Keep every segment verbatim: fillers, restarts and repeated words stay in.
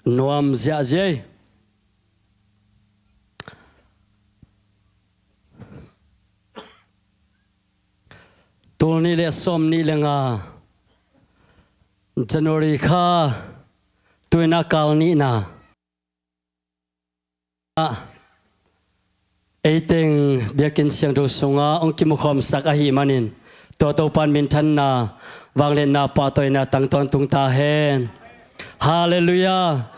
Nuam ziahziah ei. Tul nih le sawm nih le nga, January kha, tu-in a kal nihna. Ei teng biakinn siangtho sungah hong kimukhawmsak ahih manin, tua Topa'n minthanna, vangliatna, pahtawina tangtawn tung ta hen. Halleluiah.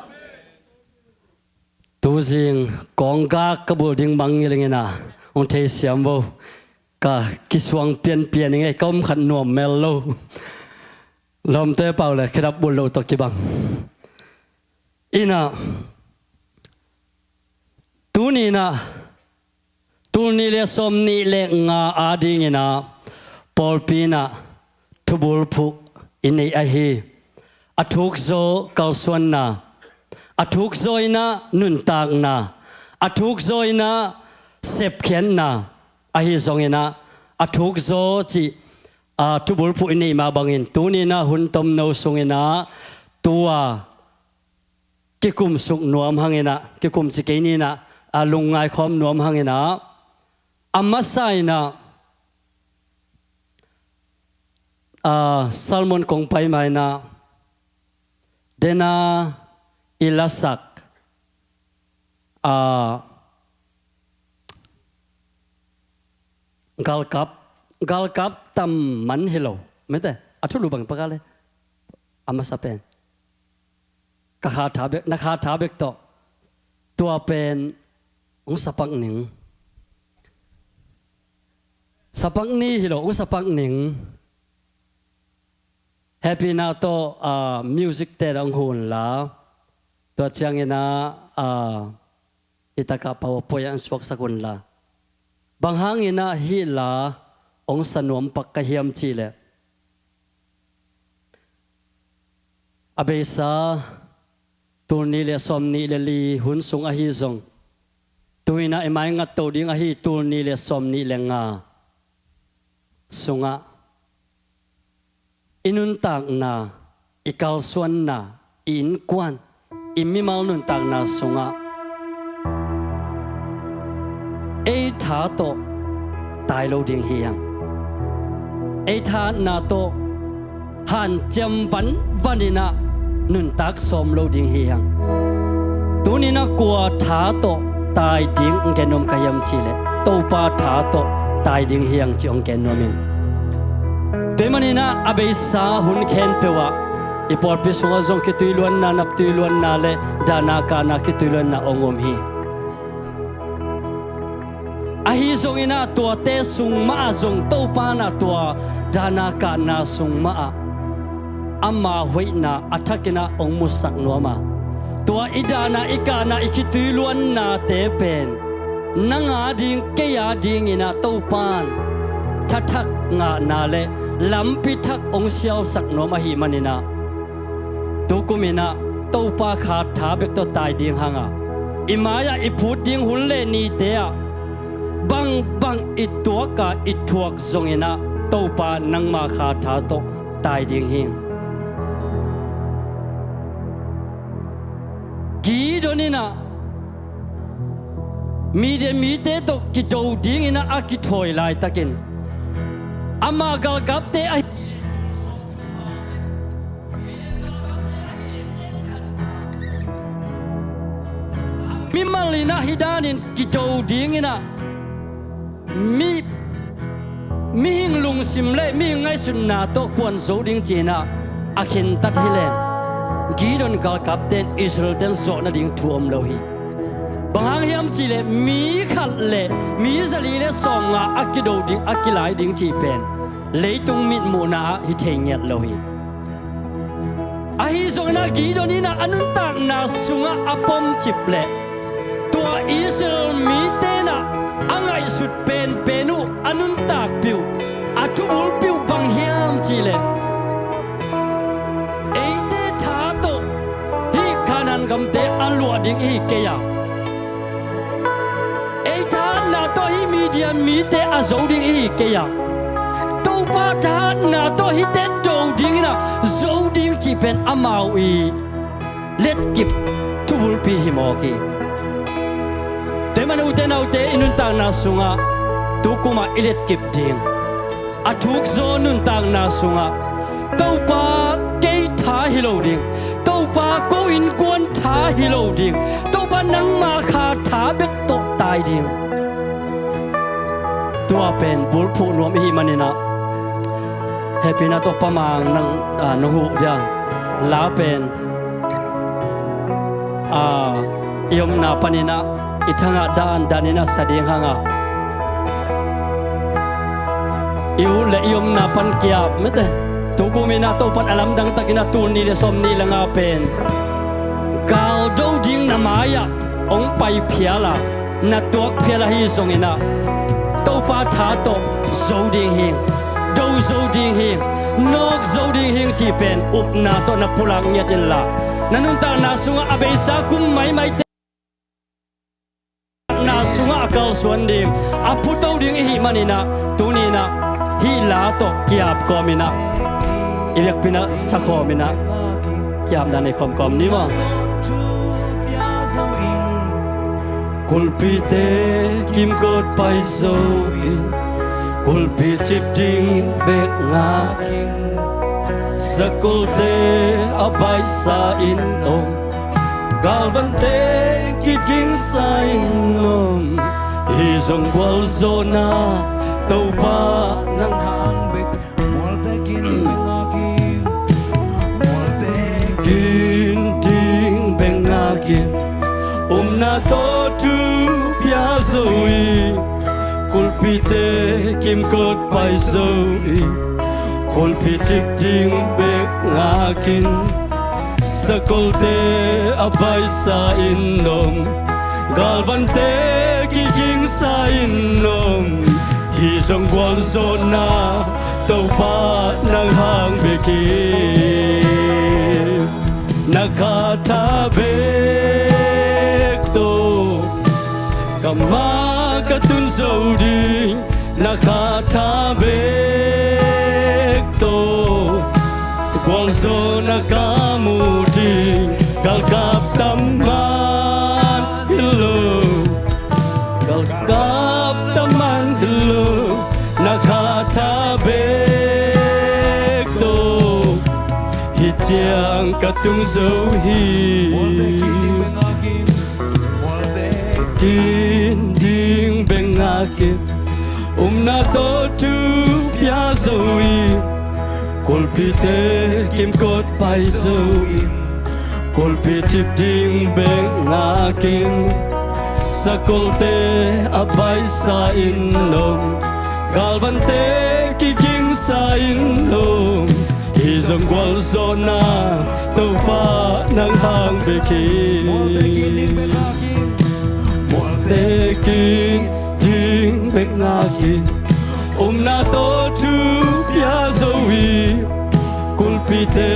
Tuzing kawnggak ka bulh ding mangngilh ing a, hong theisiam vo. Ka kisuang pianpian ing ei, ka om khat nuam mel lo. Lawmte pau le khedap bulh loh tawh kibang. Inah, tuni inah, tul nih le sawm nih le nga ading inah, pawlpi inah thubulphuh i neih ahi. A thukzaw kalsuanna, a thukzaw inah nuntakna, a thukzaw inah sepkhiatna, ahi zong inah, a thukzaw cih, a, thubulphuh i neih mah bangin, tuni inah hun tomno sung inah, tua kikumsuk nuam hang inah, kikum ci kei ni inah, a, lungngai khawm nuam hang inah, a masa inah, a, sermon kong pai ma inah, dena i lasak, a, galkap, galkap tam man hi lo. Mete, a thulu bang paka le. A masa pen. Ka kha tha bek, na kha tha bek tawh. Tua pen, hong sapak ning. Sapak ni hi lo, hong sapak ning. Hehpihna tawh, a, music te dang hun la. Tua ciang inah, a, i takah PowerPoint ah hong suaksak un la. Bang hang inah hih la hong sa nuam pak ka hiam cih leh, a beisa tul nih le sawm nih le li hun sung ahi zong, tu inah i maingat to ding ahi tul nih le sawm nih le nga sungah, i nuntakna, i kalsuanna, i innkuan, i mimal nuntakna sungah ei tha tawh tai lo ding hi hang. Ei thahatna tawh hanciam vanvan inah nuntak sawm lo ding hi hang. Tuni inah kua tha tawh tai ding hong gen nuam ka hiam cih leh, Topa tha tawh tai ding hi hang cih hong gen nuam ing. Tua ahih man inah a beisa hun khempeuh ah i pawlpi sungah zong kituiluanna, naptuiluanna le dahna kahna kituiluanna hong om hi. Ahi zong inah tuate sung mah ah zong Topa inah tua dahna kahna sung mah ah ama hoihna a thak inah hong musak nuam a, tua i dahna, i kahna, i kituiluannate pen nang ading, kei ading inah Topa'n tha thak ngahna le lampi thak hong sialsak nuam ahih man inah, tukum inah Topa kha tha bek tawh tai ding hang a, i mai-ah i phut ding hun le nite ah bangbang i tuak a, i thuak zong inah Topa nangma kha tha tawh tai ding hi. Gideon inah Midian mite tawh kido ding inah a kithawi laitakin, ama galkapte ahi mimal inah hih danin kido ding inah, mi, mihing lungsim le mihing ngaihsutna tawh kuan zo ding ci inah a khentat hi leng, Gideon galkapte in Israel-te in zawh nading thu om lo hi. Bang hang hiam cih leh mi khat le mi zali le sawmnga a kido ding, a kilai ding cih pen leitung mitmuhna ah hi thei ngiat lo hi. Ahi zong inah Gideon inah a nuntakna sungah a pomcip leh, tua Israel mite inah a ngaihsut penpen uh, a nuntakpih uh, a thubulpih uh bang hiam cih leh, eite tha tawh hih Kanaan gamte a luah ding ihi kei a, ei thahatna tawh hih Midian mite a zo ding ihi kei a, Topa thahatna tawh hihte do ding inah zo ding cih pen amau i letkip thubulpi hi mawk hi. Tua ahih manin ute naute, i nuntakna sungah tukum ah i letkip ding, a thukzaw nuntakna sungah, Topa, kei tha hi lo ding, Topa, ko innkuan tha hi lo ding, Topa, nangma kha tha bek tawh tai ding. Tua pen bulphuh nuam i hih manin ah, hehpihna tawh Pa Mang nang, ah, nong huh dia, la pen, ah, i omna panin ah i thangah dandan in a sa ding hang a, i ut le i omna pan ki-ap mete. Tukum in ah Topa'n a lamdang takin ah tul nih le sawmnih le nga pen gal do ding na mai-ah hong pai phial a, na tuak phial ahi zongin ah, Topa tha tawh zo ding hi, do zo ding hi, nawk zo ding hi cih pen upna tawh na pulak ngiat inla, na nuntakna sungah a beisa kum maimaite na sungah a kalsuan ding, a phuto ding i hih manin ah, tuni in ah hih la tawh ki-ap kawmin ah, i biakpi-in ah sa kawmin ah, ki-apna nei khawm kawm ni maw. Kulpite kimkot paizo in, kulpi cip ding bek ngak in, sakolte a baihsa in om, galvante kigingsa in om. Hih zong gualzawhna, Topa nang hang bek. Mualte kin ding bek ngak in, mualte kin ding bek ngak in, upna tawh thu pia zo hi. Kulpite kimkot paizo hi. Kulpi cip ding bek ngak in, sakolte a baihsa in om, galvante kigingsa in om. Hih zong gualzawhna, Topa nang hang bek hi. Na kha tha bek tawh, ka ma ka tun zo ding. Na kha tha bek tawh, gualzawhna ka mu ding. Galkap tam man hi lo, galkap tam man hi lo, na kha tha bek tawh, hih ciang ka tung zo hi. Kin ding bek ngak in, upna tawh thu pia zo hi. Kulpite kimkot paizo in, kulpi cip ding bek ngak in, sakolte a baihsa in om, galvante kigingsa in om. Hih zong gualzawhna, Topa nang hang bek hi. Mualte kin ding bek ngak in, upna tawh thu pia zo hi. Kulpite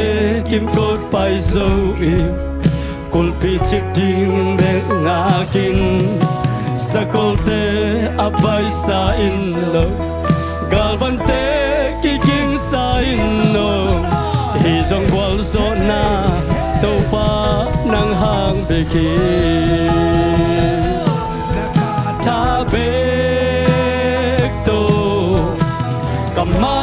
kimkot paizo in, kulpi cip ding bek ngak in, sakolte a baihsa in om, galvante kigingsa in om. Hih zong gualzawhna, Topa nang hang bek hi. Na kha tha bek tawh, ka ma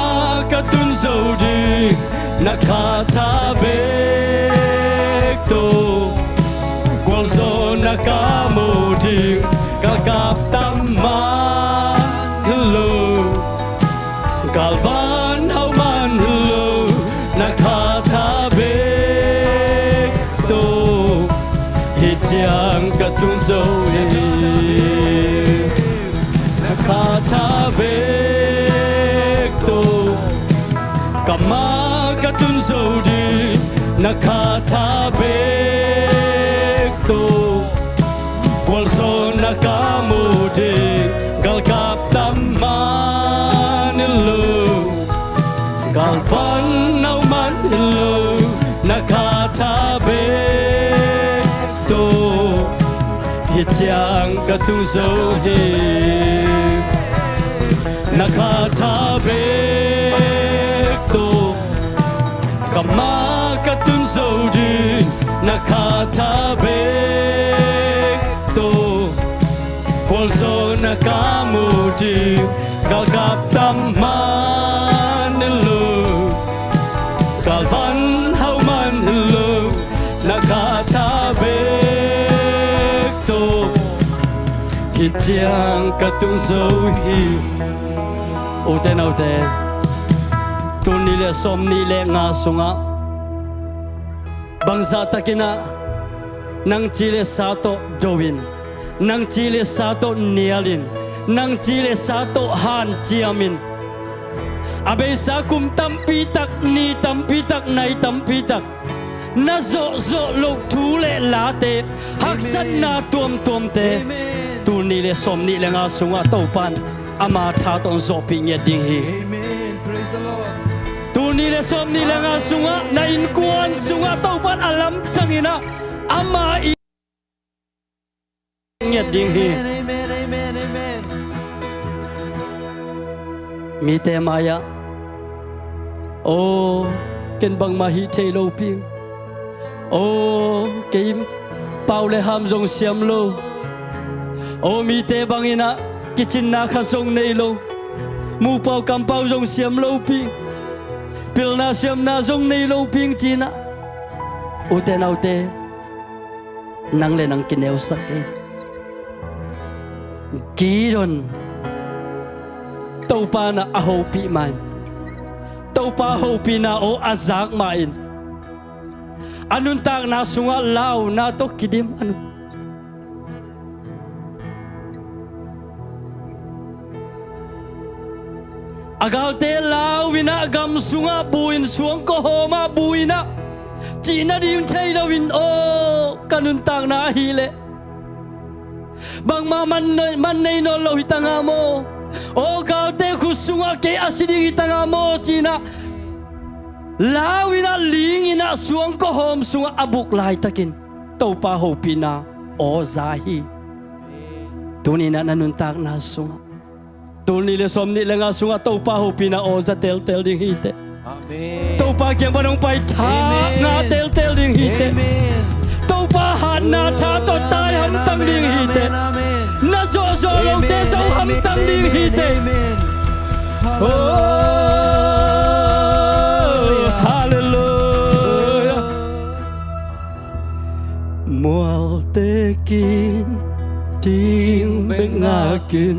ka tun zo ding. Na kha tha bek tawh, gualzawhna ka mu ding. Galkap tam man hi lo, galvan hau man hi lo, na kha tha bek tawh, hih ciang ka tung zo hi. Na kha tha bek tawh, ka ma ka tun zo ding. Na kha tha bek tawh, gualzawhna ka mu ding. Galkap tam man hi lo, galvan hau man hi lo, na kha tha bek tawh, hih ciang ka tung zo hi. Na kha tha bek tawh, ka ma ka tun zo ding. Na khat tha bek tawh gualzawhna ka mu ding. Galkap tam man hi lo, galvan hau man hi lo, na khat tha bek tawh hih ciang ka tung zo hi. Ute naute, tul nih le sawmnih le nga sungah bangzah takin ah nang ci le sa tawh do in, nang ci le sa tawh nial in, nang ci le sa tawh hanciam in, a beisa kum tampi tak, ni tampi tak, nai tampi tak na zawhzawh loh thu le late, haksatna tuamtuamte, tul nih le sawmnih le nga sungah Topa'n ama tha tawh hong zawhpih ngiat ding hi. Amen. Praise the Lord. Tul nih le sawmnih le nga sungah na innkuan sungah Topa'n a lamdang in ah ama i ngiat ding hi. Amen, amen, amen, amen. Mite mai-ah, aw, ken bangmah hih thei lo ping. Aw, kei pau le ham zong siam lo. Aw, mite bangin ah kicinna khat zong nei lo. Mupau kampau zong siam lo ping. Pilna siamna zong nei lo ping ci-in ah, ute naute, nang le nang kineusak in. Gideon, Topa'n ah a hopih ma-in, Topa hopihna aw a zak ma-in, a nuntakna sungah launa tawh kidim a nun. A galte lau in ah gam sungah bu in, suangkua hawm ah bu in ah, cih nading thei loin, aw, ka nuntakna ahih leh bangmah man nei, man nei nawn lo hi ta nga maw? Aw, galte khut sungah kei a si ding hi ta nga maw? Ci-in ah lau in ah, ling in ah, suangkua hawm sungah a buk laitakin Topa hopihna aw za hi. Tuni-in ah na nuntakna sungah, tul nih le sawmnih le nga sungah Topa hopihna aw za teltel ding hi teh. Amen. Topa kiang pan hong pai tha, amen, nga teltel ding hi teh. Amen. Topa hatna tha tawh tai hamtang ding hi teh. Amen, amen, amen. Na zawhzawh lote zo hamtang ding hi teh. Amen. Oh, hallelujah. Mualte kin ding bek ngakin,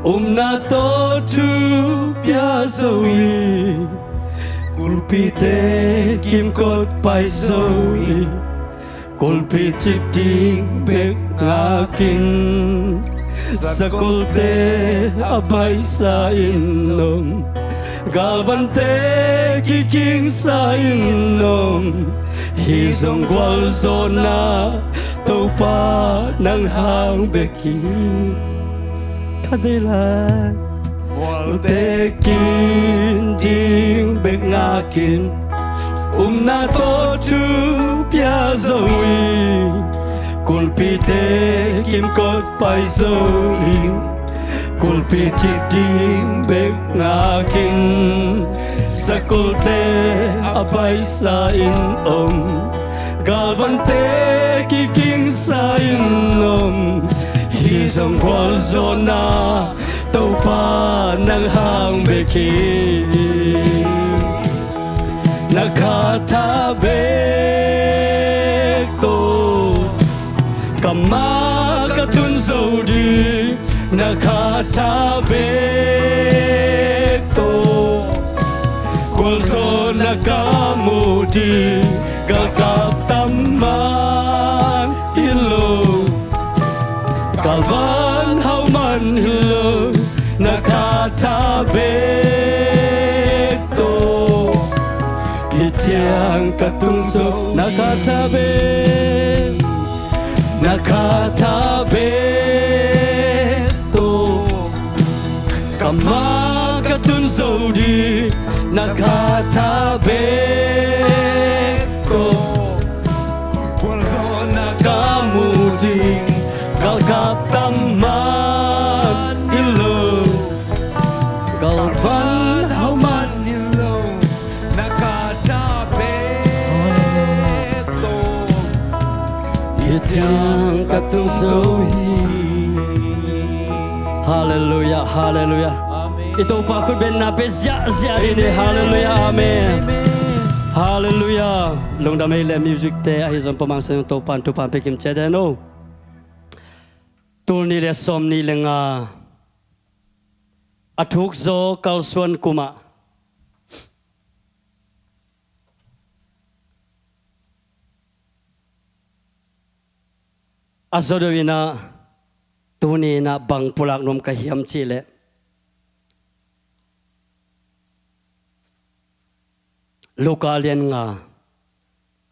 upna tawh thu pia zo hi. Kulpite kimkot pai zo hi. Kulpi cip ding bek ngakin, sakolte a baisa in om, galvante kikingsa in om. Hih zong gualzawhna, Topa nang hang bek hi. Ka deih lai. Mualte kin ding bek ngakin, upna tawh thu pia zo hi. Kulpite kimkot pai zo hi. Kulpi cip ding bek ngakin, sakolte a baisa in om, galvante kikingsa in om. Hih zong gualzawhna, Topa nang hang bek hi. Na khat tha bek tawh ka mah ka tun zo ding. Na khat tha bek tawh gualzawhna ka mu ding. Galkap tam man hi lo, galvan hau man hi lo, na khat tha bek tawh hih ciang ka tung zo. Na khat tha bek, na khat tha bek tawh ka mah ka tun zo ding. Na khat tha bek tawh gualzawhna ka mu ding. Galkap tam man hi lo, galvan hau man hi lo, na khat tha bek tawh Ciang ka tung zo hi. Halleluiah, halleluiah. Amen. I Topa khutbetna pia ziahziah dih ni. Amen. Halleluiah, amen. Amen. Halleluiah. Lungdam ei le music te ahi zong pamang sang Topa in thupha pia kim ciat hen o. Tul nih le sawm nih le nga a thuk zaw kalsuan kumah a zaw deuh inah tuni inah bang pulak nuam ka hiam cih leh Luka a lian nga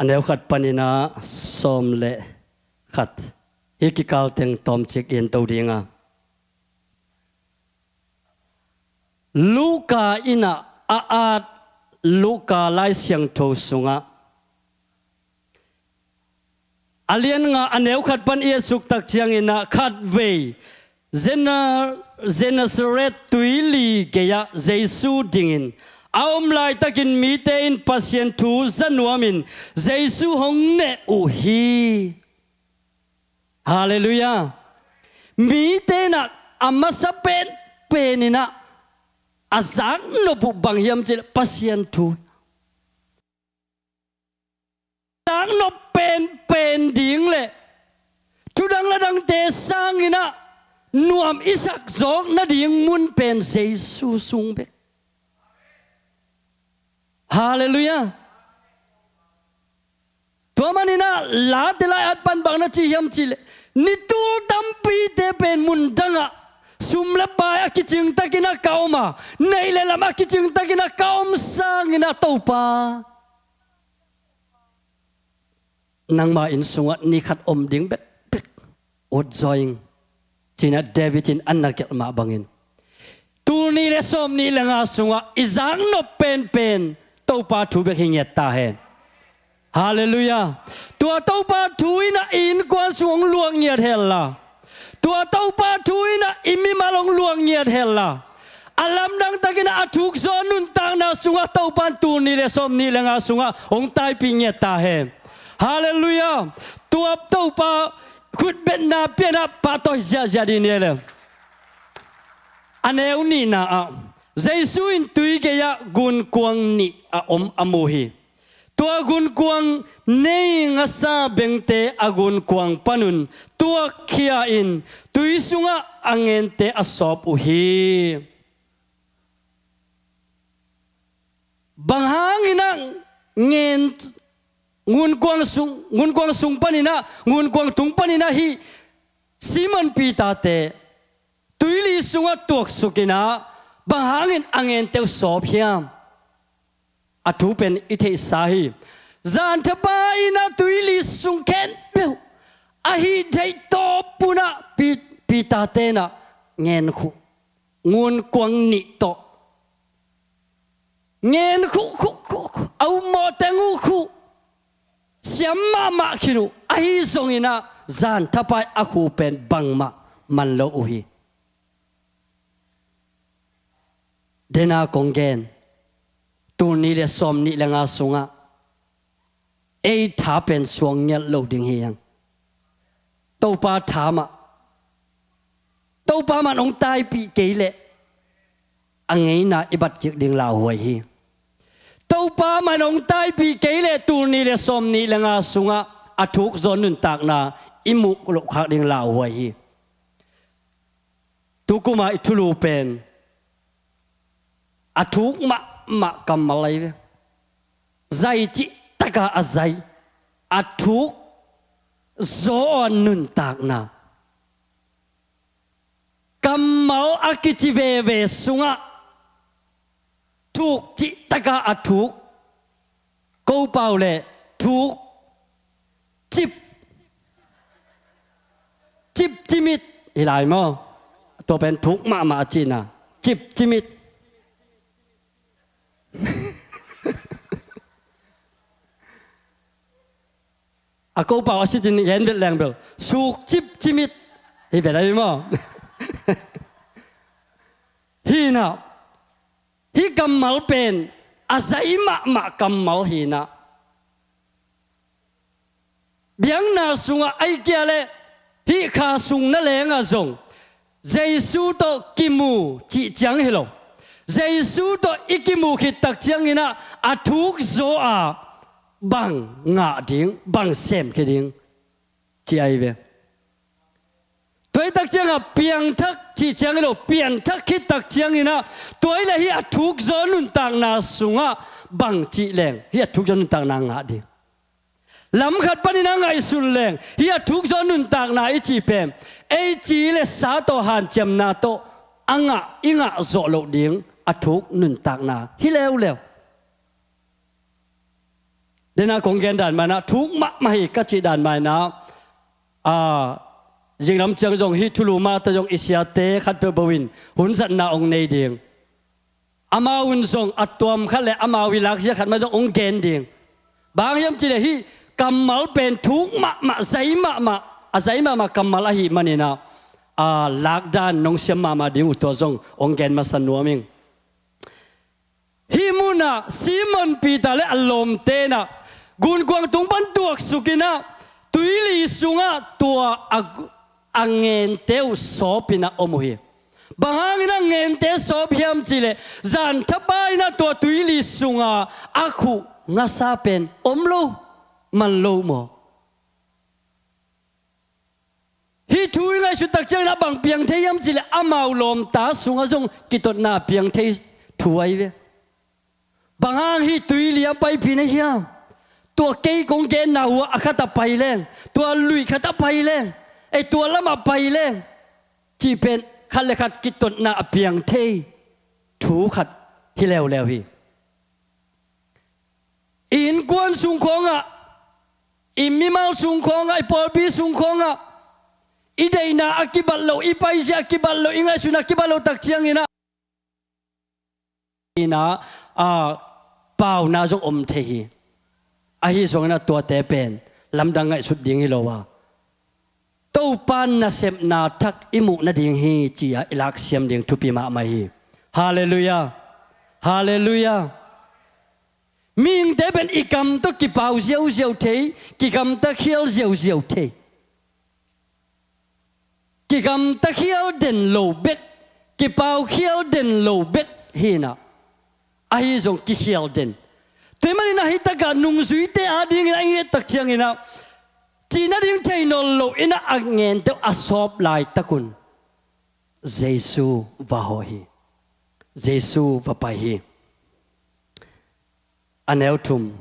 a neu khat paninah sawm le khat, hih kikal teng tawmcik in to dinga. Luka inah a at Luka Lai Siangtho sungah a lian nga a neu khat pan i et suk tak cianginah khatvei Gena-, Gennesaret tuili gei-ah Jesu dingin a om laitakin mite in Pasian thu za nuamin Jesu hong neh uh hi. Halleluiah. Mite inah a masa penpen inah a zaknop uh bang hiam cih leh Pasian thu. Zaknop penpen ding le thudang ladangte sanginah nuam i sak zawk nading mun pen Jesu sung bek. Halleluiah. Tua maninah Late lai at pan bang na ci hiam cih leh ni tul tampite pen mundangah sum le pai a kicingtakinah ka om a, neih le lam a kicingtakinah ka om sanginah Topa, nangma inn sungah ni khat om ding bekbek ut zaw ing, cinah David in a na gelh mah bangin tul nih le sawm nih le nga sungah i zaknop penpen Topa thu bek hi ngiat ta hen. Halleluiah. Tua Topa thu inah i innkuan sung hong luak ngiat hella, tua Topa thu inah i mimal hong luak ngiat hella, a lamdang takinah a thuk zaw nuntakna sungah Topa in tul nih le sawm nih le nga sungah hong taipih ngiat ta hen. Halleluiah. Tua Topa khutbetna pianah pahtawi ziahziah dih ni le. A neu nihna ah Jesu in tui gei-ah gunkuang nih a om a mu hi. Tua gunkuang nei ngasa bengte a gunkuang panun tuakkhia in tui sungah a ngente a sawp uh hi. Bang hanginah ngen, ngunkuang sung, ngunkuang sung paninah, ngunkuang tung paninah hih Simon Peter-te tuili sungah tuaksukinah bang hangin a ngente uh sawp hiam? A thu pen i theihsa hi. Zanthapai inah tuili sung khempeuh a hih theih tawpunah Pi-, Peter-te inah ngenkhuh, ngunkuang nih tawh ngenkhuh khuh khuh khuh, a ummawh teng uh khuh, siam mahmah khin uh. Ahi zonginah zanthapai a khuh pen bangmah man lo uh hi. Dena kong gen, tul nih le sawm nih le nga sungah ei tha pen suang ngiat lo ding hi hang. Topa tha mah, Topa man hong taipih kei leh a ngeina i bat kik ding lauhuai hi. Topa man hong taipih kei leh tul nih le sawm nih le nga sungah a thuk zaw nuntakna i muh loh khak ding lauhuai hi. Tukuma i thulu pen a thuk mahmah kammal ahi ve. Zai cihtaka a zai, a thuk zaw a nuntakna. Kammal a kici veve sungah thuk cihtaka a thuk. Ko pau le thuk cip, cip cimit hi lai maw? Tua pen thuk mahmah a cihna, cip cimit. A ko pau a sitin gen vet leng bel suk cip cimit hi vet ahi maw? Hi inah hih kammal pen a zai mahmah kammal hi inah Biakna sungah ai kia le hih kha sung na lengah zong Jesu tawh kimu cih ciang hi lo. Jesu tawh i kimu khit tak cianginah a thuk zaw a bang ngah ding, bang sem khia ding ci ahi ve. Tua hi tak ciangah piangthak cih ciang hi lo, piangthak khit tak cianginah tua hi le hih a thuk zaw nuntakna sungah bang cih leng hih a thuk zaw nuntakna ngah ding. Lam khat panin a ngaihsun leng hih a thuk zaw nuntakna i cih pen ei ci le sa tawh hanciamna tawh a ngah, i ngah zawh loh ding a thuk nuntakna hi leuleu. Dena kong gen dan maina thuk mahmah hi ka cih dan maina, a, zinglam ciang zong hih thulu mate zong i siate khat peuh bawin hun zatna ong nei ding. Amau un zong a tuam khat le amau i lakzia khat mah zong ong gen ding. Bang hiam cih le hih kammal pen thuk mahmah, zai mahmah, a zai mahmah kammal ahih maninah, a, lakdan nong siam mahmah ding uh tua zong ong gen masa nuam ing. Hih munah Simon Peter le a lawmte inah gunkuang tung pan tuaksukinah tuili sungah tua a, a ngente uh sawpinah om uh hi. Bang hanginah ngente sawp hiam cih leh zan thapa inah tua tuili sunga a khuh ngasa pen om lo, man lo maw? Hih thu i ngaihsut tak ciangin a bang piang thei hiam cih leh amau lawmta sungah zong kitotna piang thei thu ahi ve. Bang hang hih tuili a paipih na hiam? Tua kei kong genna uh a khat a pai leng, tua lui khat a pai leng, ei tua lamah pai leng cih pen khat le khat kitotna a piang thei thu khat hi leuleu hi. I innkuan sung khawngah, i mimal sung khawngah, i pawlpi sung khawngah i deihna a kibat lo, i paizia a kibat lo, i ngaihsutna a kibat lo tak cianginah inah, a, pauna zong om thei hi. Ahi zonginah tuate pen lamdang ngaihsut ding hi lo a, Topa nasepna thak i muh nading hi ci-a i laksiam ding thupi mahmah hi. Halleluiah. Halleluiah. Mihingte pen i kam tawh kipau ziauziau thei, kigamta khial ziauziau thei. Kigamta khial den lo bek, kipau khial den lo bek hinah, ahi zong kikhial den. Tua hi maninah hih takah nungzuite adingin a i et tak cianginah cih nading thei nawn loinah a ngente uh a sawp laitakun Jesu va hawh hi. Jesu va pai hi. A neu thum.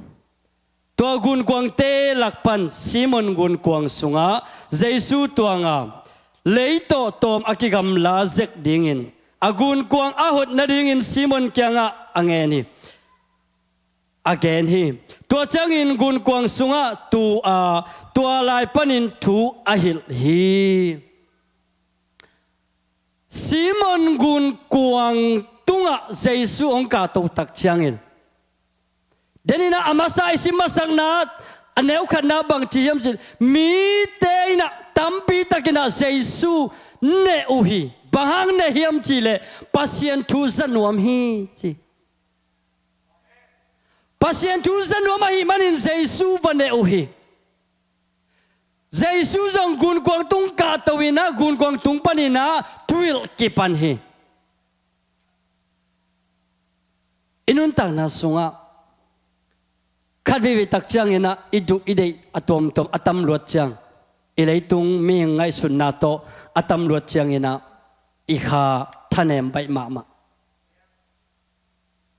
Tua gunkuangte lak pan Simon gunkuang sungah Jesu tuanga lei tawh tawm a kigamla zek dingin a gunkuang a hot nadingin Simon kiangah a ngen hi. A gen hi. Tua ciangin gunkuang sungah tu a, tua lai panin thu a hilh hi. Simon gunkuang tungah Jesu hong kahto tak ciangin, deninah a masa i sim masakna a neu khatna bang ci hiam cih, mite inah tampi takinah Jesu neh uh hi. Bang hang neh hiam cihleh Pasian thu za nuam hi ci. Pasian thu za nuam ahih manin Jesu va neh uh hi. Jesu zong gunkuang tung kahto inah gunkuang tung paninah thuhilh kipan hi. I nuntakna sungah khat veivei tak cianginah i duh i deih a tuamtuam a tam luat ciang, i leitung mihing ngaihsutna tawh a tam luat cianginah i kha thanem baih mahmah.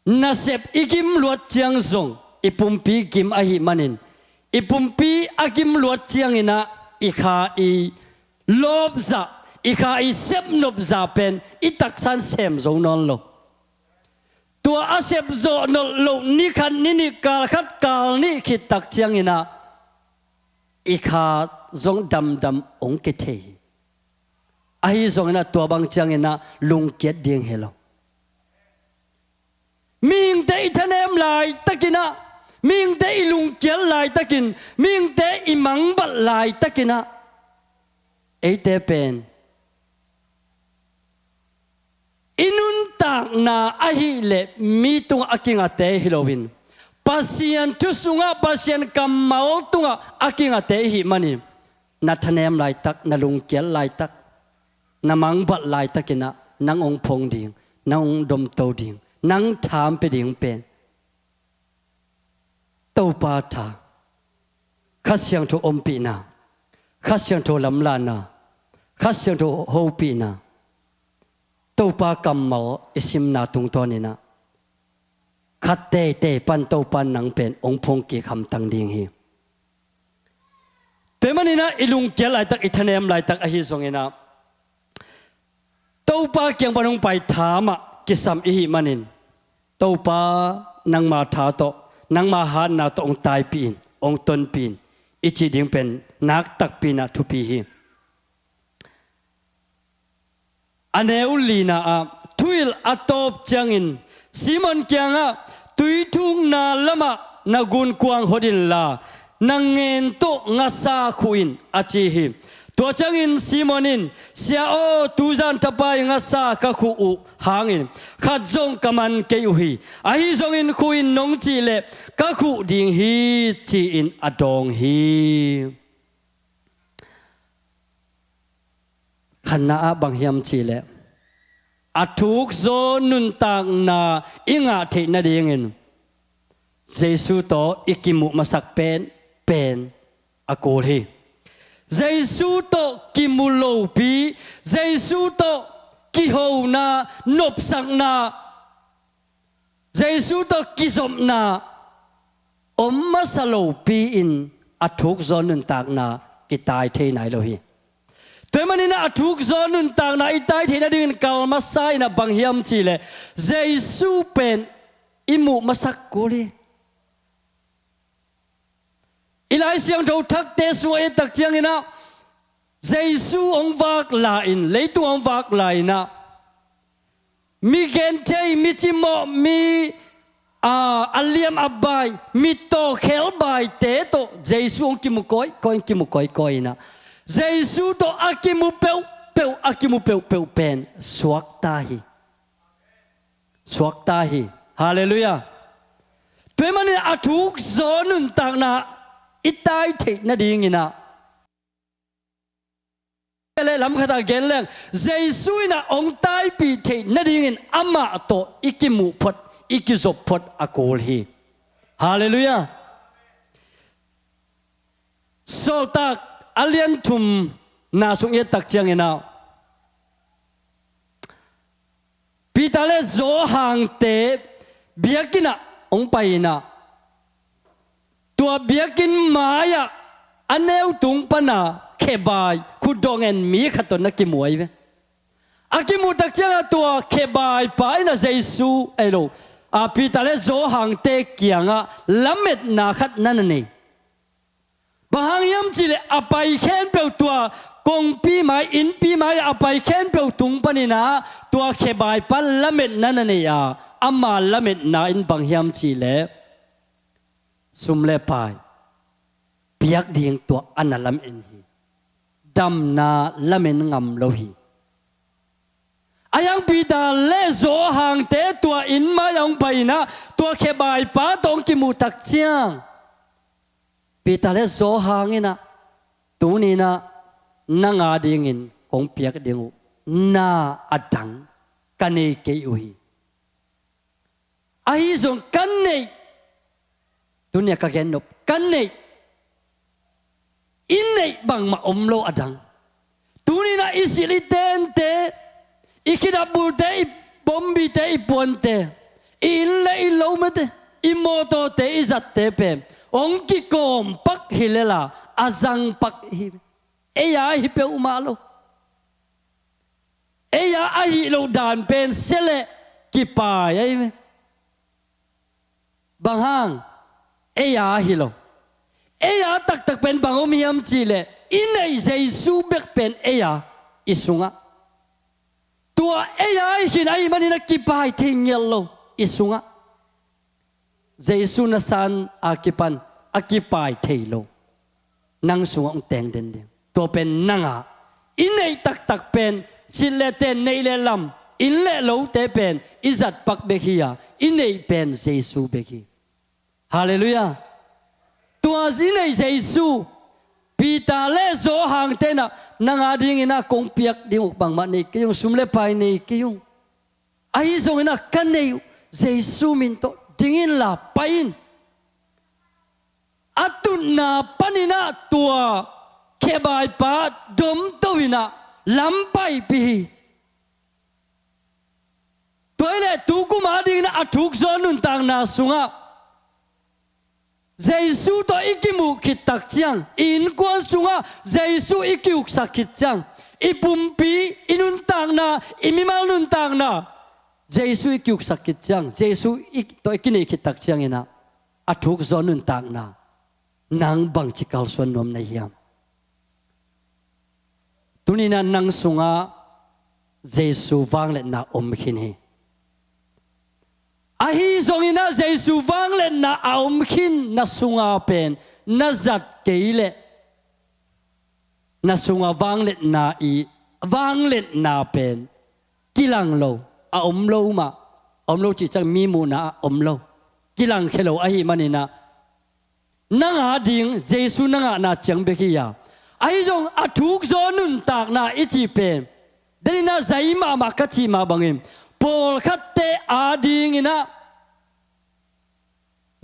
Nasep i gim luat ciang zong i pumpi gim ahih manin, i pumpi a gim luat cianginah i kha i lawpzah, i kha i sepnopzah pen i taksan sem zo nawn lo. Tua a sepzawh nolh loh ni khat ni nih, kal khat kal nih khit tak cianginah i kha zong damdam hong kithei hi. Ahi zonginah tua bang cianginah lungkiat ding hi lo. Mihingte i thanem laitakinah, mihingte i lungkiat laitakin, mihingte i mangbat laitakinah eite pen i nuntakna ahileh mi tungah a kingate hi loin Pasian thu sungah, Pasian kammal tungah a kingate i hih manin, na thanem laitak, na lungkial laitak, na mangbalh laitakinah nang hong phong ding, nang hong domto ding, nang thaam pia ding pen Topa tha, Kha Siangtho ompihna, Kha Siangtho lamlahna, Kha Siangtho hopihna, Topa kammal i simna tungtawninah khat teitei pan Topa nang pen hong phong kik hamtang ding hi. Tua ahih maninah i lungkial laitak, i thanem laitak ahi zonginah Topa kiang pan hong pai thaam ah kisam i hih manin, Topa, nangma tha tawh, nangma hatna tawh hong taipih in, hong tonpih in, i cih ding pen nak takpi inah thupi hi. A neu lina ah, thuhilh a tawp ciangin Simon kiangah, tuithukna lamah na gunkuang hot inla, na ngen tawh ngasa khuh in, a ci hi. Tua ciangin Simon in, Sia aw, tuzan thapai ngasa ka khuh uh hangin khat zong ka man kei uh hi. Ahi zongin khuh in nong cih leh ka khuh ding hi, ci-in a dawng hi. Khatna ah bang hiam cihleh, a thukzaw nuntakna i ngah theih nadingin Jesu tawh i kimuh masak pen, pen a kul hi. Jesu tawh kimu lopi, Jesu tawh kihona, nopsakna, Jesu tawh kizopna om masa lopi-in a thukzaw nuntakna kitai thei nai lo hi. Tua ahih maninah a thukzaw nuntakna i tai theih nadingin kal masa inah bang hiam cihleh, Jesu pen i muh masak kul hi. I Lai Siangtho thakte sungah i et tak cianginah Jesu hong vak la-in, leitung hong vak la-inah mi genthei, mi cimawh, mi, a, a liam a bai, mi tawkhelbaite tawh Jesu hong kimu kawikawi, hong kimu kawikawi inah Jesu tawh a kimu peuhpeuh, a kimu peuhpeuh pen suakta hi. Suakta hi. Halleluiah. Tua ahih manin a thukzaw nuntakna i tai theih nadinginah, le lam khatah gen leng, Jesu inah hong taipih theih nadingin amah tawh i kimuh phot, i kizop phot a kul hi. Halleluiah. Sawltak a lian thumna sung i et tak cianginah Peter le Johan-te biakinn ah hong pai inah, tua biakinn mai-ah a neu tung pana khebai, khutdawh ngen mi khat tawh na kimu ahi ve. A kimuh tak ciangah tua khebai pa inah Jesu, ei lo, a, Peter le Johan-te kiangah lametna khat na na nei. Bang hang hiam cihleh a pai khempeuh tua kongpi mai, innpi mai-ah a pai khempeuh tung paninah tua khebai pan lametna na nei a, ama lametna in bang hiam cihleh sum le pai piak ding tua a na lamen hi. Damna lamen ngam lo hi. Ahi hang Peter le Johan-te tua inn mai-ah hong pai inah tua khebai pa tawh hong kimuh tak ciang Peter le Johan inah, tuni inah nang a dingin kong piak ding uh na a dang ka nei kei uh hi. Ahi zong ka neih, tuni-a ka gennop, ka neih, i neih bangmah om lo a dang. Tuni inah i silh i tente, i khidap bulte, i bombite, i puante, i inn le i lomate, i mawtawte, i zatte pen hong kikawm pak hi lel a, a zang pak hi. Ei a ahi peuhmah lo. Ei a ahih loh dan pen sia leh kipai ahi ve. Bang hang? Ei a ahi lo. Ei a taktak pen bang om hiam cihleh, i neih Jesu bek pen ei a, i sungah. Tua ei a ahi khin ahih manin a kipai thei ngial lo, i sungah. Jesu na san a kipan a kipai thei lo nang sungah hong teng den ding. Tua pen nang a, i neih taktak pen, silh le ten, neih le lam, inn le lote pen i zat pak bek hi a, i neih pen Jesu bek hi. Halleluiah. Tua i neih Jesu, Peter le Johan te in ah, nang a dingin ah kong piak ding uh bangmah nei kei ung, sum le pai nei kei ung. Ahi zongin ah ka nei uh Jesu min tawh ding inla pai in. A tutna panin ah tua khebaipa domto in ah lam paipih hi. Tua hi leh tu kum a dingin ah a thuk zaw nuntakna sungah Jesu tawh i kimuh khit tak ciang, i innkuan sungah Jesu i kiuksak khit ciang, i pumpi, i nuntakna, i mimal nuntakna Jesu i kiuksak khit ciang, Jesu i, tawh i kineih khit tak ciangin ah a thuk zaw nuntakna nang bangci kalsuan nuam na hiam? Tuni-in ah nang sungah Jesu vangliatna om khin hi. Ahi zongin ah Jesu vangliatna a om khin na sunga pen na zat kei leh na sunga vangliatna i, vangliatna pen kilang lo, a om lo mah, a om lo cih ciang mi muhna ah om lo, kilangkhia lo ahih manin ah nang a ding Jesu na ngahna ciang bek hi a, ahi zong a thuk zaw nuntakna i cih pen, den in ah zai mahmah ka cih mah bangin, pawlkhatte a dingin ah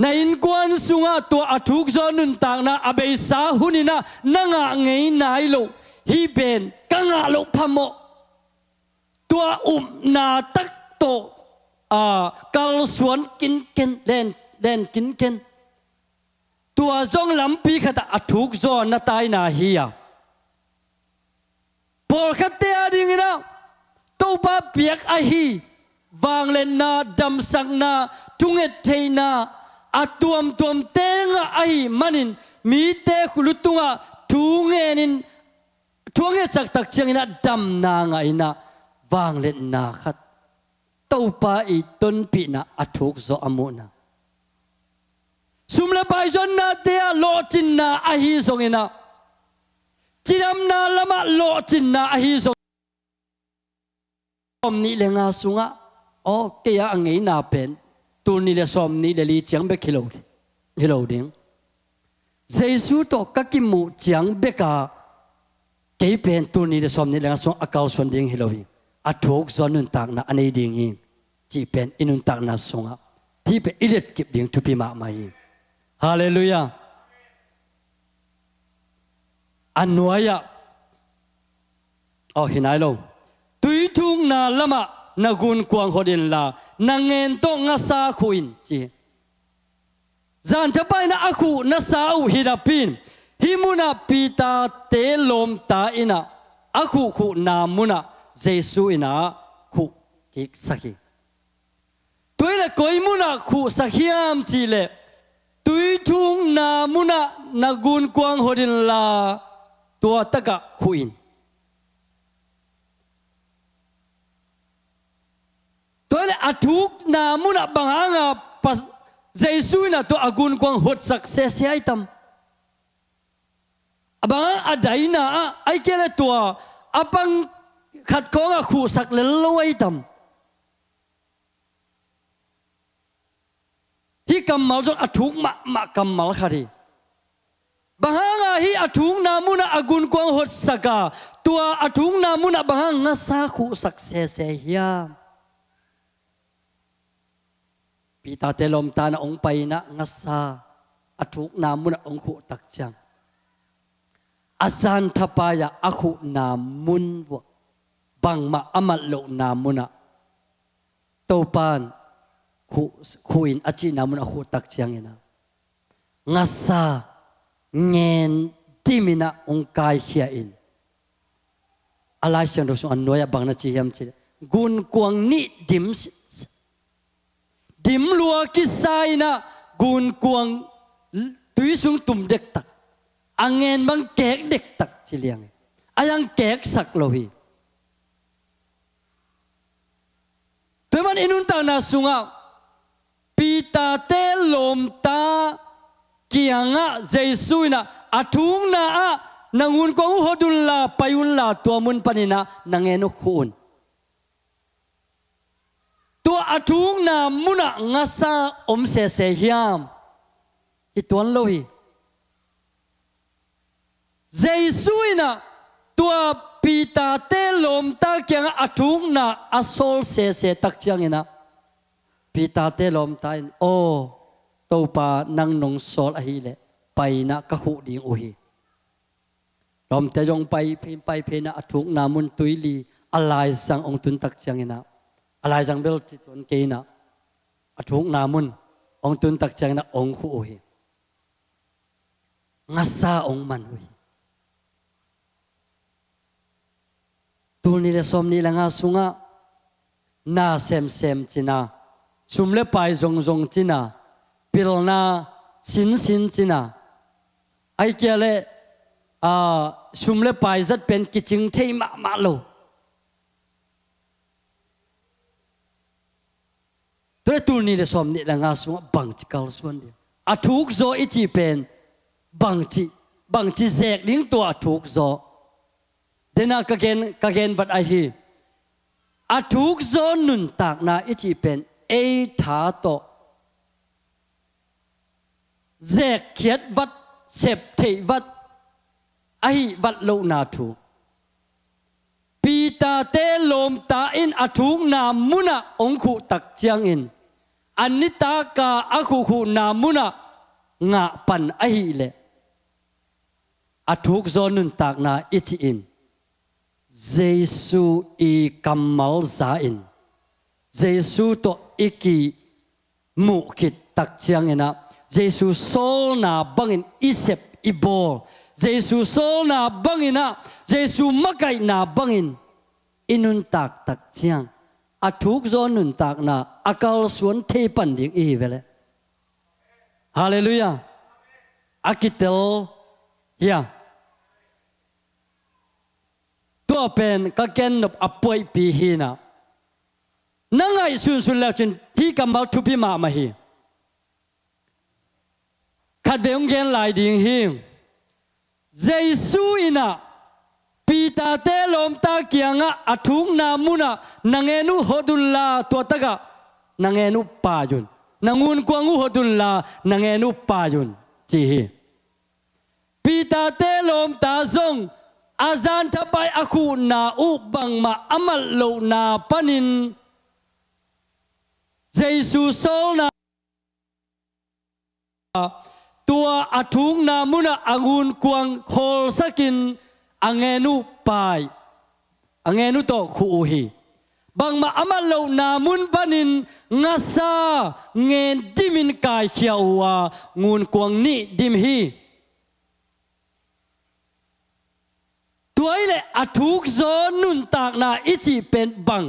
na innkuan sungah tua a thuk zaw nuntakna a beisa hunin ah na ngah ngei nai loh, hih pen ka ngah loh phamawh, tua upna tak tawh, a, kalsuan kinken, len, len kinken. Tua zong lampi khatah a thuk zaw na taina hi a, pawlkhatte a dingin ah Topa piak ahi vangliatna, damsakna, thunget theihna a tuamtuamte ngah ahih manin mite khut tungah thu ngenin, thu a ngetsak tak ciangin ah damna ngah in ah vangliatna khat, Topa i tonpihna a thuk zaw a muhna. Sum le pai zonnate ah lawhcinna ahi zongin ah, cidamna lamah lawhcinna ahi zong, sawmnih le nga sungah, aw, kei a ngeina pen tul nih le sawmnih le li ciang bek hi lo, hi lo ding. Jesu tawh ka kimuh ciang bek a kei pen tul nih le sawmnih le nga sungah a kalsuan ding hi lo hi. A thuk zaw nuntakna a nei ding hi, cih pen i nuntakna sungah hih pen i letkip ding thupi mahmah hi. Halleluiah. A nuai-ah, aw, hi nai lo, tuithukna lamah na gunkuang hot inla, na ngen tawh ngasa khuh in, ci hi. Zanthapai in ah a khuh na sa uh hi napi in, hih munah Peter-te lawmta in ah a khuhkhuhna munah Jesu in ah khuh kiksak hi. Tua hi leh koi munah khuhsak hiam cih leh, tuithukna munah na gunkuang hot inla, tua takah khuh in. Tua hi leh a thukna munah bang hanga Pas-, Jesu in ah tua a gunkuang hotsak sese ahi tam? A bang hang a daina ah, ahih kei leh tua a pang khat khawngah khuhsak lel lo ahi tam? Hih kammal zong a thuk mahmah kammal khat hi. Bang hanga hih a thukna munah a gunkuang hotsak a, tua a thukna munah bang hang ngasa khuhsak sese hiam? Peter-te lawmta in ah hong pai in ah ngasa a thukna munah hong khuh tak ciang, a zanthapai-ah a khuhna mun vuah, bangmah a mat lohna munah Topa in khuh, khuh in a cihna munah khuh tak ciangin ah, ngasa ngen dim in ah hong kaikhia in. A Lai Siangtho sung a nuai-ah bang na ci hiam cih leh, gunkuang nih dim si, si, dim lua kisa in ah gunkuang tui sung tum dektak, a ngen bang kek dektak ci liang hi. A yang keksak lo hi. Tua ahih man i nuntakna sungah Peter-te lawmta kiangah Jesu in ah a thukna ah na gunkuang uh hot unla, pai unla, tua mun panin ah na ngen uh khuh un. Tua a thukna munah ngasa om sese hiam? Hi tuan lo hi. Jesu in ah tua Peter-te lawmta kiangah a thukna a sawl sese tak ciangin ah Peter-te lawmta in, "Aw Topa, nang nong sawl ahileh pai in ah ka khuh ding uh hi." Lawmte zong pai phei, pai phei in ah a thukna mun tuili a laizang hong tun tak ciangin ah, a laizang bel ci tuan kei in ah, a thukna mun hong tun tak ciangin ah hong khuh uh hi. Ngasa hong man uh hi. Tul nih le sawm nih le nga sungah na semsem cina, sum le pai zongzong cina, pilna sinsin cina, ahih kei leh, aa, sum le pai zat pen kicing thei mahmah lo. Tua leh tul nih le sawm nih le nga sungah bangci kalsuan ding? A thukzaw i cih pen bangci, bangci zek ding tua a thukzaw? Dena ka gen, ka gen vat ahi. A thukzaw nuntakna i cih pen ei tha tawh zekkhiat vat, sep theih vat, ahih vat lohna thu. Peter-te lawmta in a thukna munah hong khuh tak ciangin, a nitaka a khuhkhuhna munah ngah pan ahileh, a thukzaw nuntakna i cih in Jesu i kammal za in, Jesu tawh i kimuh khit tak ciangin ah, Jesu sawlna bangin i sep i bawl, Jesu sawlna bangin ah, Jesu makaihna bangin i nuntak tak ciang, a thukzaw nuntakna a kalsuan thei pan ding i hi ve leh. Halleluiah. A kitel hia? Tua pen ka gennop a puaihpi hi in ah, na ngaihsunsun le uh cin hih kammal thupi mahmah hi. Khatvei hong gen lai ding hi. Jesu in ah Peter-te lawmta kiangah a thukna munah, "Na ngen uh hot unla, tua takah na ngen uh pai un. Na ngunkuang uh hot unla, na ngen uh pai un," ci hi. Peter-te lawmta zong a zanthapai a khuhna uh bangmah a mat lohna panin Jesu sawlna, tua a thukna munah a ngunkuang khawlsakin a ngen uh pai, a ngen uh tawh khuh uh hi. Bangmah a mat lohna mun panin ngasa ngen dimin kaikhia uh a, ngunkuang nih dim hi. Tua ahih leh a thukzaw nuntakna i cih pen bang?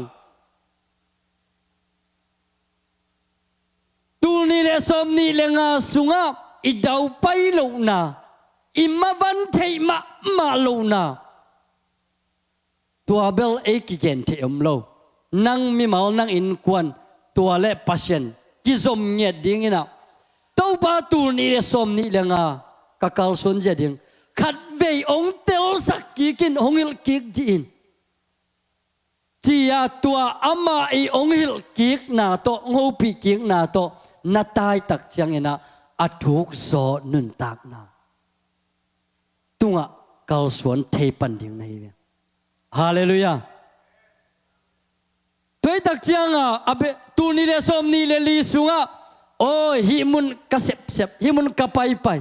Tul nih le sawm nih le nga sungah i daupai lohna, i mavan theih mahmah lohna, tua bel ei kigen theih om lo. Nang mimal, nang innkuan, tua le Pasian kizom ngiat dingin ah, Topa, tul nih le sawm nih le nga ka kalsuan zia ding, khatvei hong telsak kik in, hong hilh kik dih in, ci-a tua amah i hong hilh kikna tawh, hong hopih kikna tawh na tai tak ciangin ah, a thukzaw nuntakna tungah kalsuan thei pan ding na hi ve. Halleluiah. Tua ahih tak ciangah, a be, tul nih le sawm nih le li sungah, "Aw, hih mun ka sepsep, hih mun ka paipai.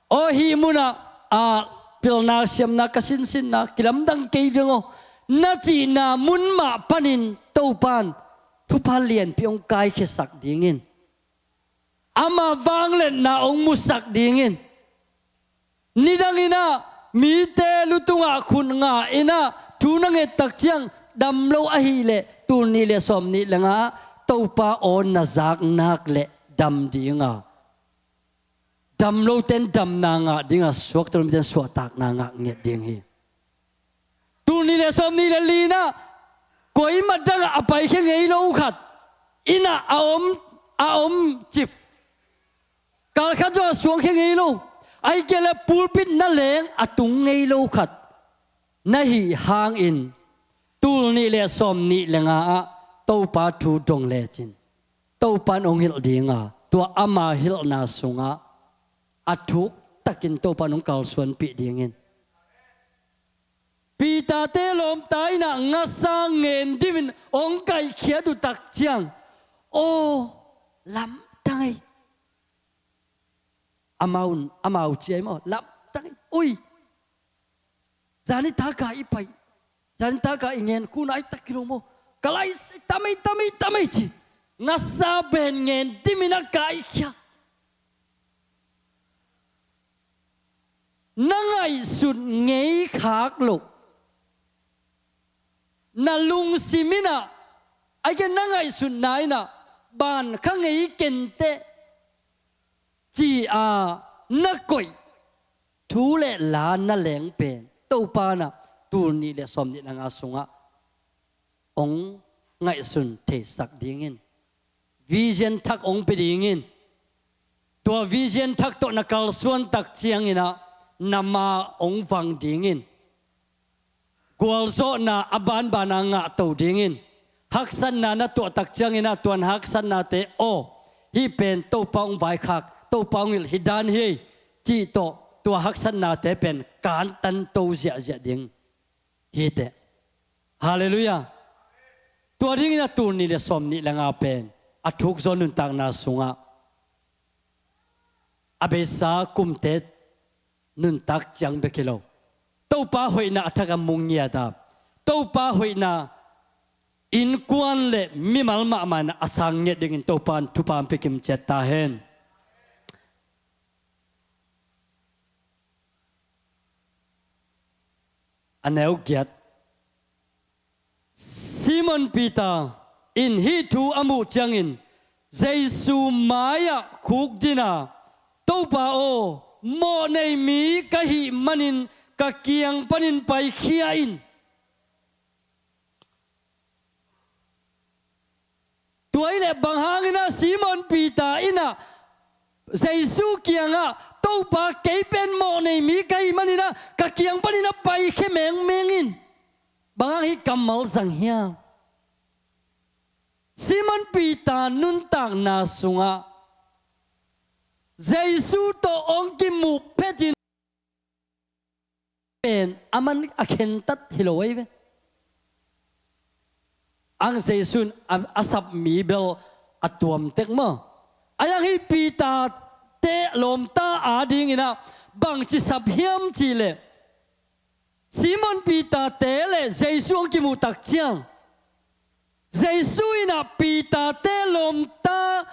Aw, hih munah, a, pilna siamna ka sinsinna kilamdang kei veng aw," na cihna mun mah panin Topan thupha lianpi hong kaikhiasak dingin, ama vangliatna hong musak dingin, nidangin ah mite lutungah khut ngah in ah thu na nget tak ciang, dam lo ahih leh tul nih le sawm nih le nga ah Topa aw na zak nak leh dam ding a, dam lote in damna ngah ding a, suakta lo mite in suahtakna ngah ngiat ding hi. Tul nih le sawm nih le li-na, kuamah dangah a paikhia ngei lo khat, inn ah a om, a om cip, kalkhat zawh a suangkhia ngei lo, ahih kei leh pulpit na leng a tung ngei lo khat na hih hangin, tul nih le sawm nih le nga ah Topa thu dong lecin, Topa in hong hilh ding a, tua ama hilhna sungah a thuk takin Topa in hong kalsuanpih dingin. Peter-te lawmta in ah ngasa ngen dimin hong kaihkhiat uh tak ciang, aw, lamdang ei. Amau, amau ci ei maw, lamdang ei. Ui, zani taka i pai, zani taka i ngen, kuna i tak kilo maw, ka lai sei tam ei, tam ei, tam ei ci. Ngasa pen ngen dimin a kaihkhia. Na ngaihsut ngei khak loh, na lungsim in ah, a gen na ngaihsutna in ah, ban kha ngei kenteh ci-a na koih thu le la na leng pen Topa in ah tul nih le sawm nih le nga sungah hong ngaihsun theisak dingin, vision thak hong pia dingin, tua vision thak tawh na kalsuan tak ciangin ah na ma hong vang dingin, gualzawhna a banbana ngahto dingin, haksatna na tuah tak ciangin ah tua na haksatnate, aw, hih pen Topa hong vaikhak, Topa hong hilh hi dan hi ei, cih tawh tua haksatnate pen kantanto ziahziah ding hi teh. Halleluiah. Tua dingin a tul nih le sawm nih le nga pen a thuk zaw nuntakna sungah a beisa kumte nuntak ciang bek hi lo, Topa hoihna a thak a mu ngiat a, Topa hoihna innkuan le mimal mahmah in a sang ngiat dingin Topa in thupha hong pia kim ciat ta hen. A neu giat. Simon Peter in hih thu a muh ciangin Jesu mai-ah khukdin a, "Topa aw, mawhnei mi ka hih manin ka kiang panin paikhia in." Tua hi leh bang hangin ah Simon Peter in ah Jesu kiangah, "Topa, kei pen mawhnei mi ka hih manin ah ka kiang panin ah paikhia mengmeng in," bang hang hih kammal zang hiam? Simon Peter nuntakna sungah Jesu tawh hong kimuh phetin pen a man a khentat hi lo ahi ve. Ang Jesu in a, a sap mi bel a tuam tek maw? Ahi hang hih Peter-te lawmta adingin ah bangci sap hiam cih leh, Simon Peter-te le Jesu hong kimuh tak ciang, Jesu in ah Peter-te lawmta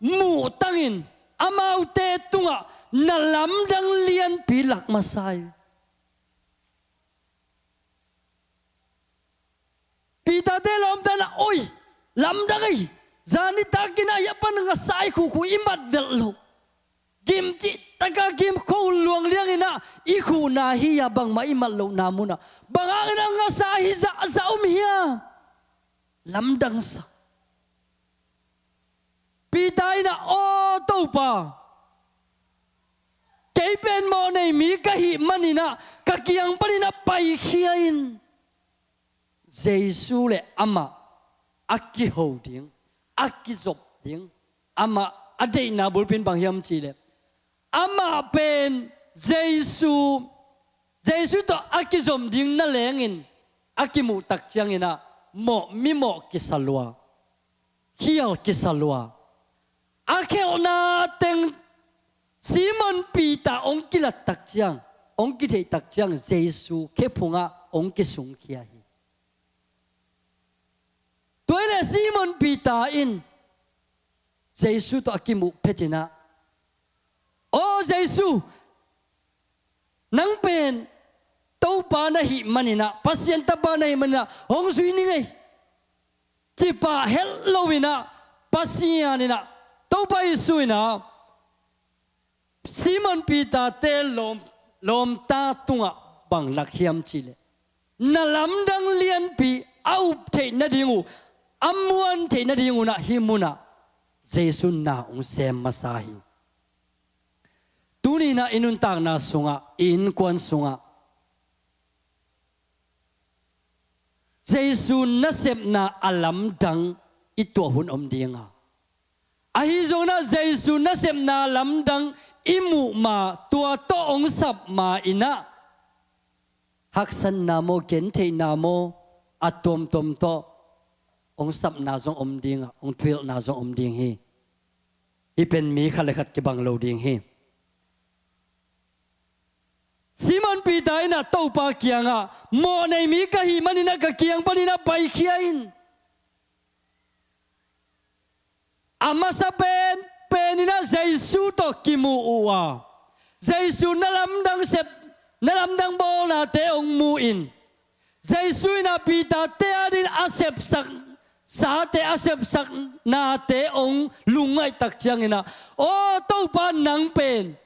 muh tangin amaute tungah na lamdang lianpi lak masa hi. Peter-te lawmta in ah, "Oi, lamdang ei, zani takin ah hih a pan ngasa i khuhkhuh i mat velh loh. Gim cihtak a gim khuh luang liangin ah i khuhna hi a, bangmah i mat lohna munah bang hangin ah ngasa hi zahzah om hiam?" Lamdang sa. Peter in ah, "Aw Topa, kei pen mawhnei mi ka hih manin ah ka kiang panin ah paikhia in." Jesu le amah a kiho ding, a kizop ding, amah a deihna bulpi in bang hiam cih leh, amah pen Jesu, Jesu tawh a kizom ding na lengin a kimuh tak ciangin ah mawh, mimawh kisa lua, khial kisa lua. A khelhna teng Simon Peter hong kilat tak ciang, hong kitheih tak ciang Jesu khephungah hong kisungkhia hi. Tua hi leh Simon Peter in Jesu tawh a kimuh phetin ah, "Aw Jesu, nang pen Topa na hih manin ah, Pasian Tapa na hih manin ah hong zui ning ei," ci pah het loin ah Pasian in ah, Topa Jesu in ah Simon Peter-te lawm, lawmta tungah bang lak hiam cih leh, na lamdang lianpi a up theih nading uh, a muan theih nading un ah hih munah Jesu in na hong sem masa hi. Tuni in ah i nuntakna sungah, i innkuan sungah Jesu nasepna a lamdang i tuah hun om ding a, ahi zongin ah Jesu nasepna lamdang i muh ma, tua tawh hong sap ma in ah, haksatna maw, gentheihna maw, a tuamtuam tawh hong sapna zong om ding a, hong thuhilhna zong om ding hi. Hih pen mi khat le khat kibang lo ding hi. Simon Peter in ah Topa kiangah, mawhnei mi ka hih manin ah ka kiang panin ah paikhia in. A masa pen, pen in ah Jesu tawh kimu uh a, Jesu na lamdang sep, na lamdang bawlnate hong mu in, Jesu in ah Peter te adin a sepsak sate, a sepsak nate hong lungngaih tak ciangin ah, aw Topa, nang pen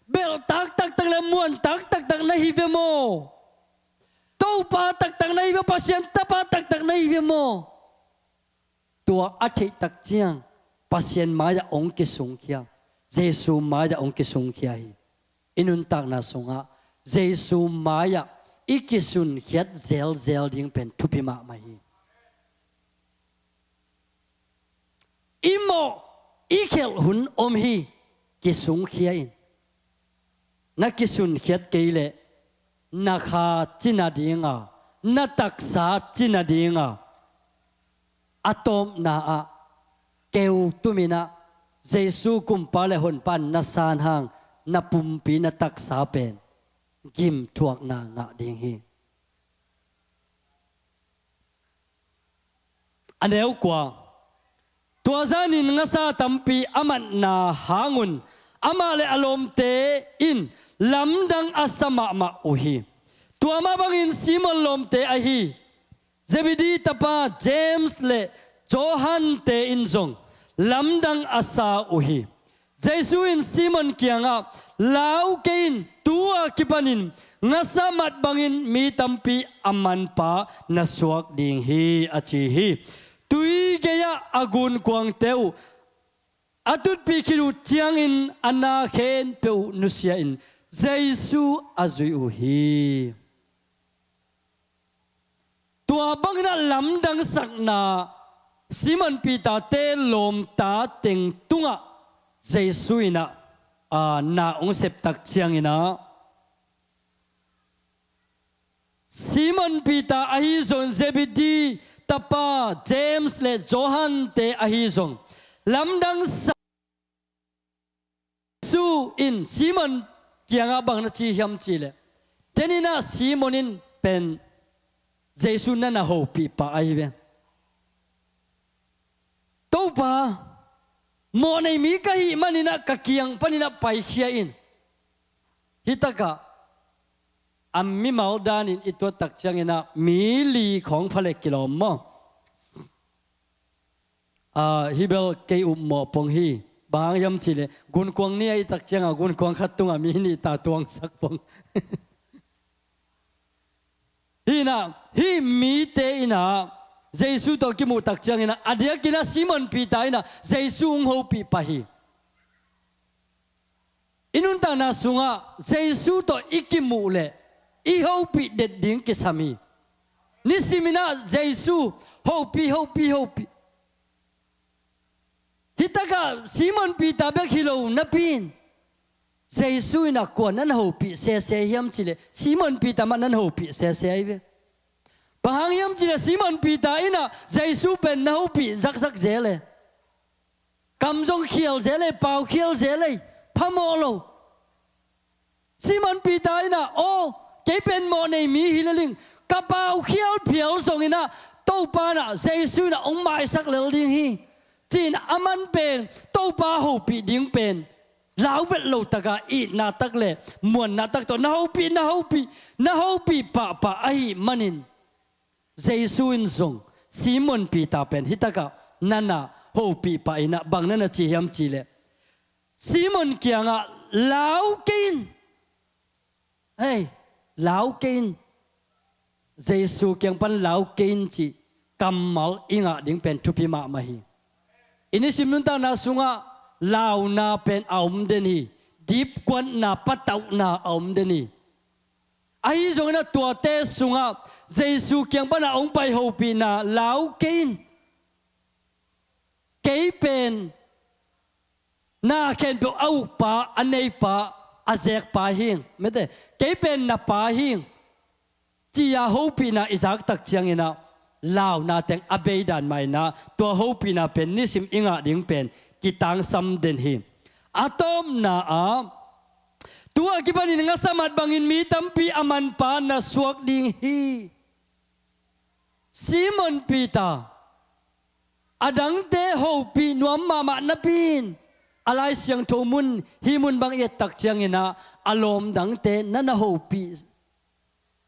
belhtak taktak le muantak taktak na hi ve maw? Topa taktak na hi ve, Pasian Tapa taktak na hi ve maw? Tua a theih tak ciang Pasian mai-ah hong kisungkhia, Jesu mai-ah hong kisungkhia hi. I nuntakna sungah Jesu mai-ah i kisunkhiat zelzel ding pen thupi mahmah hi. I mawh i khelh hun om hi. Kisungkhia in. Na kisunkhiat kei leh na kha cina dinga, na taksa cina dinga, a tawpna ah keu tumin ah Jesu Kumpa le Honpa in na san hang, na pumpi, na taksa pen gimthuakna ngah ding hi. A neu kua. Tua zanin ngasa tampi a matna hangun amah le a lawmte in lamdang a sa mahmah uh hi. Tua mah bangin Simon lawmte ahi Zebedi tapa James le Johan-te in zong lamdang a sa uh hi. Jesu in Simon kiangah, lau kei in, tu-a kipanin ngasa mat bangin mi tampi a manpa na suak ding hi, a ci hi. Tui gei-ah a gunkuangte uh a tutpih khit uh ciangin a na khempeuh uh nusia-in Jesu a zui uh hi. Tua bangin ah lamdangsakna Simon Peter-te lawmta teng tungah Jesu in ah, aa, na hong sep tak ciangin ah, Simon Peter ahi zong Zebedi tapa James le Johan-te ahi zong lamdangsak Jesu in Simon kiangah bang na ci hiam cih leh, denin ah Simon in pen Jesu na na hopih pah ahi ve. Topa, mawhnei mi ka hih manin ah ka kiang panin ah paikhia in. Hih takah a mimal danin i tuat tak ciangin ah mi li khawng pha le kilawm maw? Aa, hih bel kei upmawh pong hi. Bang hang hiam cih leh gunkuang ni a i tak ciangah gunkuang khat tungah mi nih ta tuangsak pong. Hih in ah, hih mite in ah Jesu tawh kimuh tak ciangin ah a diakin ah Simon Peter in ah Jesu hong hopih pah hi. I nuntakna sungah Jesu tawh i kimuh leh i hopih det ding kisam hi. Nisimin ah Jesu hopih, hopih, hopih. Hih takah Simon Peter bek hi lo napi-in Jesu in ah kua na na hopih sese hiam cih leh Simon Peter mah na na hopih sese ahi ve. Bang hang hiam cih leh Simon Peter in ah Jesu pen na hopih zakzak zel e. Kam zong khial zel e, pau khial zel e, phamawh lo. Simon Peter in ah, aw, kei pen mawhnei mi hi lel ing, ka pau khial phial zongin ah Topa in ah, Jesu in ah hong maisak lel ding hi, ci-in aman pen Topa hopih ding pen lau vet lo taka itna tak le muanna tak tawh na hopih, na hopih, na hopih pahpah ahih manin Jesu in zong Simon Peter pen hih takah na na hopih pah in ah bang na na ci hiam cih leh, Simon kiangah lau kei in. Hei, lau kei in. Jesu kiang pan lau kei in cih kammal i ngah ding pen thupi mahmah hi. I nisim nuntakna sungah launa pen a om den hi. Dipkuatna, patauhna a om den hi. Ahi zongin ah tuate sungah Jesu kiang panah hong pai hopihna lau kei in. Kei pen Na khempeuh a ukpa, a neipa, a zekpa hing. Mete, kei pen na pa hing, ci-a hopihna i zaktak cianginah launa teng a beidan mah inah tua hopihna pen nisim i ngah ding pen kitangsam den hi. A tawpna ah, tu-a kipanin ngasa mat bangin mi tampi a manpa na suak ding hi. Simon Peter, a dangte hopih nuam mahmah napi-in a Lai Siangtho mun, hih mun bang i ettak cianginah a lawm dangte na na hopih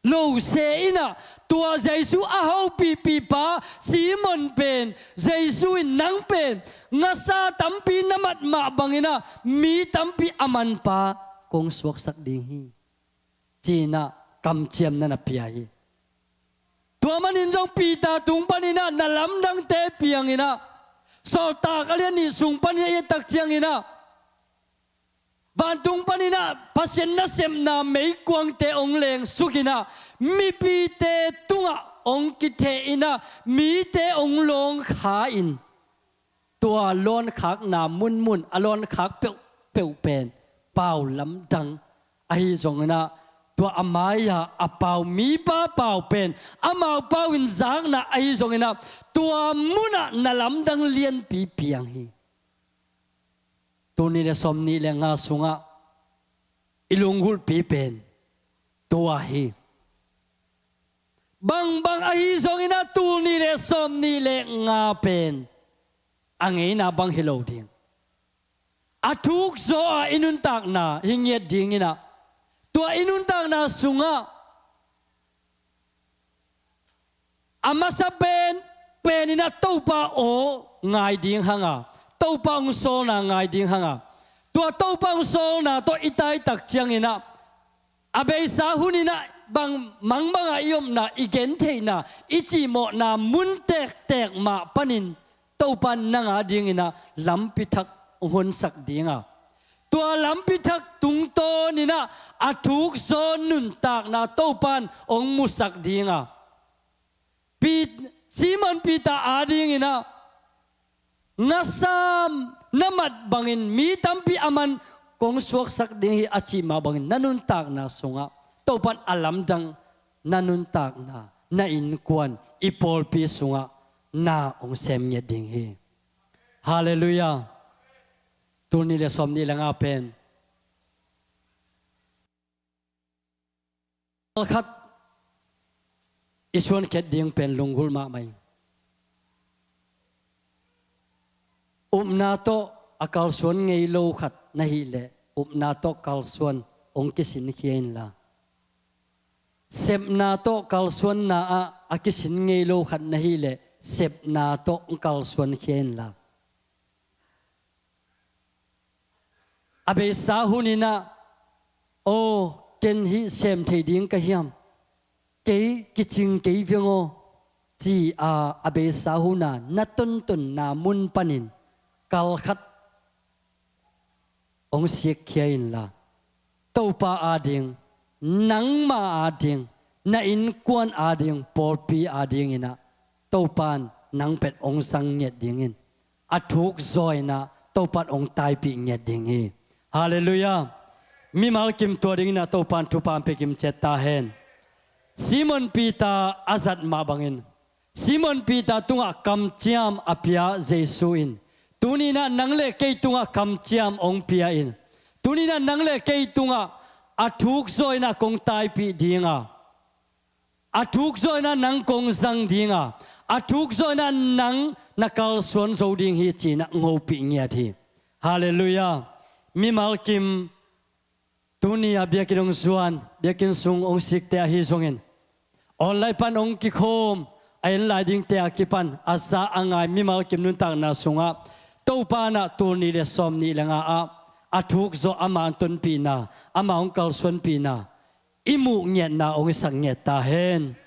lo se inah, tua Jesu a hopihpihpa Simon pen, Jesu in nang pen ngasa tampi na mat mah banginah mi tampi a manpa kong suaksak ding hi, ci-inah kamciam na na pia hi. Tua manin zong Peter tung paninah na lamdangte pianginah, Sawltak a lian nih sung paninah i ettak cianginah vantung paninah Pasian nasepna meikuangte hong lengsukinah mipite tungah hong kithehinah mite hong lawngkha-in, tua lawnkhakna munmun a lawnkhak peuhpeuh pen pau lamdang ahi zonginah, tua a mai-a a pau, mipa pau pen amau pau-in zakna ahi zonginah, tua munah na lamdang lianpi piang hi. Tul nih le sawm nih le nga sungah i lunggulhpi pen tua hi. Bangbang ahi zonginah tul nih le sawm nih le nga pen a ngeina bang hi lo ding. A thukzaw-a i nuntakna hi ngiat dinginah, tua i nuntakna sungah a masa pen, peninah Topa aw ngai ding hanga, Topa hong sawlna ngai ding hanga, tua Topa hong sawlna tawh i taitak cianginah a beisa huninah bang mangbanga i omna, i gentheihna, i cihmawhna mun tektek mah panin Topa in nang a dinginah lampi thak hong honsak dinga, tua lampi thak tungtawninah a thukzaw nuntakna Topa in hong musak dinga, Pi-, Simon Peter a dinginah ngasa na mat bangin mi tampi a man kong suaksak ding hi a cih mah bangin na nuntakna sungah Topa in a lamdang na nuntakna, na innkuan, i pawlpi sungah na hong sem ngiat ding hi. Halleluiah. Tul nih le sawm nih le nga pen khat i suankhiat ding pen lunggulh mahmah hi. Upna tawh a kalsuan ngei lo khat na hih leh upna tawh kalsuan hong kisinkhia inla, sepna tawh kalsuanna ah a kisin ngei lo khat na hih leh sepna tawh hong kalsuankhia inla, a beisa huninah, aw, ken hih sem thei ding ka hiam? Kei kicing kei veng aw, ci-a a beisa huna na tontonna mun panin kalkhat hong sikkhia inla, Topa ading, nangma ading, na innkuan ading, pawlpi adinginah Topa in nang pet hong zang ngiat dingin a thukzaw inah Topa in hong taipih ngiat ding hi. Halleluiah. Mimal kim tua dinginah Topa in thupha hong pia kim ciat ta hen. Simon Peter a zat mah bangin Simon Peter tungah kamciam a pia Jesu in tuninah nang le kei tungah kamciam hong pia in, tuninah nang le kei tungah a thukzaw inah kong taipih dinga, a thukzaw inah nang kong zang dinga, a thukzaw inah nang na kalsuan zo ding hi ci-inah hong hopih ngiat hi. Halleluiah. Mimal kim tuni a biakinn hong zuan, biakinn sung hong sikte ahi zongin online pan hong kikhawm a en lai dingte a kipan a za a ngai mimal kim nuntakna sungah Topa inah tul nih le sawm nih le nga ah a thukzaw ama hong tonpihna, ama hong kalsuanpihna i muh ngiatna hong i sak ngiat ta hen.